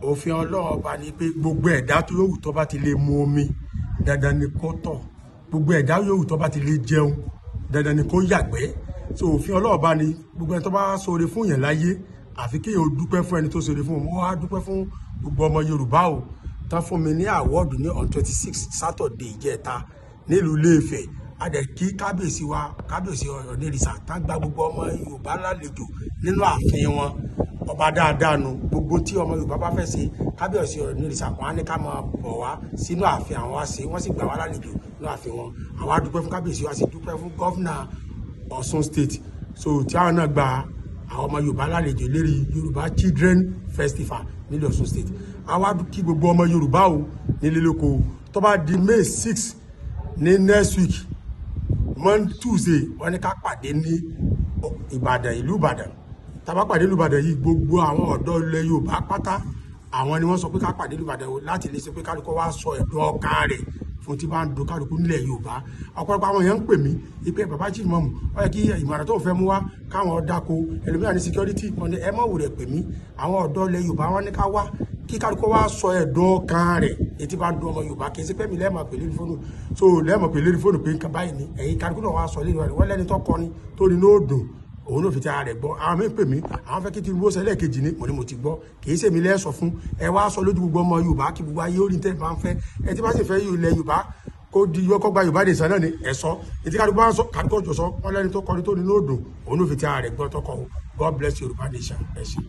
Òfin Ọlọ́run Ọba ni pé gbogbo ẹ̀dá tó yòówù tó bá ti lè mu omi, dandan ni kó tọ̀. Gbogbo ẹ̀dá yòówù tó bá ti lè jẹun, dandan ni kó yàgbẹ́. So òfin Ọlọ́run Ọba ni gbogbo ẹni tó bá ṣoore fún yẹn láyé, àfi kéèyàn ó dúpẹ́ fún ẹni tó ṣoore fún òun. Mo wá dúpẹ́ fún gbogbo ọmọ Yorùbá o tán fún mi ní award ní on 26 Saturday ìjẹta nílùú Ilé-Ifẹ̀. A dẹ̀ kí kábíyèsí wa, Kábíyèsí Ọ̀nìrìsà, tán gba gbogbo ọmọ Yorùbá lálejò nínú ààfin wọn. Ọba dáadáa nu. Gbogbo tí ọmọ Yorùbá bá fẹ́ ṣe, Kábíyèsí Ọ̀nìrìsà wọn á ní ká máa bọ̀ wá sínú ààfin àwọn wá ṣe. Wọ́n sì gbà wá lálejò nínú ààfin wọn. Àwa dúpẹ́ fún kábíyèsí wa, sì dúpẹ́ fún governor Ọ̀ṣun State, so tí àwọn náà gba àwọn ọmọ Yorùbá lálejò lérí Yorùbá Children Festival nílùú Ọ̀ṣun State. Àwa kí gbogbo ọmọ Yorùbá o nílé lóko. Tó bá di May 6 ní next week, Monday, Tuesday, wọ́n ní ká pàdé ní Ìbàdàn, ìlú Ìbàdàn. Tá a bá pàdé ìlú Ìbàdàn yìí, gbogbo àwọn ọ̀dọ́ ilẹ̀ Yorùbá pátá, àwọn ni wọ́n sọ pé ká pàdé ìlú Ìbàdàn o, láti lè ṣe pé kálukú wá sọ ẹ̀dùn ọkàn rẹ̀ fún tí bá ń dùn kálukú nílẹ̀ Yorùbá. Ọ̀pọ̀lọpọ̀ àwọn èèyàn ń pè mí ipe bàbá Chief Imam, ó yẹ kí ìmọ̀ràn tó ń fẹ́ mú wá káwọn dáko ẹlòmíràn ní security. Wọn ni ẹ mọ̀ wò rẹ̀ pè mí. Àwọn ọ̀dọ́ ilẹ̀ Yorùbá, wọn ní ká wá kí kálukú wá sọ ẹ̀dùn ọkàn rẹ̀ etí bá ń dùn ọmọ Yorùbá. Kì í ṣe pé mi lẹ́ẹ̀mọ̀ pè lórí fóònù, so lẹ́ẹ̀mọ̀ pè lórí fóònù pé nǹkan báyìí ni ẹ̀yin kálukú náà wá sọ lórí rẹ̀. Wọ́n lẹ́ni tó kọrin tó ní lóòdùn, òun ló fi ti ara rẹ̀ gbọ́. Àwọn mi pè mí, àwọn fẹ́ kí Tinubu ṣe lẹ́ẹ̀kejì ní. Mo ní mo ti gbọ́, kì í ṣèmi lẹ́sọ̀ fún ẹ. Wá sọ lójú gbogbo ọmọ Yorùbá kí gbogbo ayé orí tẹ́ bá ń fẹ́ ẹ tí bá sì fẹ́ ilẹ̀ Yorùbá kó di yọkọ́ gba Yorùbá nìsan náà ni ẹ sọ ètí kálukú bá ń sọ, kálukú ọjọ́ sọ. Wọn lẹ́ni tó kọrin tó ní lóòdùn, òun ló fi ti ara rẹ̀ gbọ́ tọkọ. God bless Yorùbá nation. Ẹ ṣé.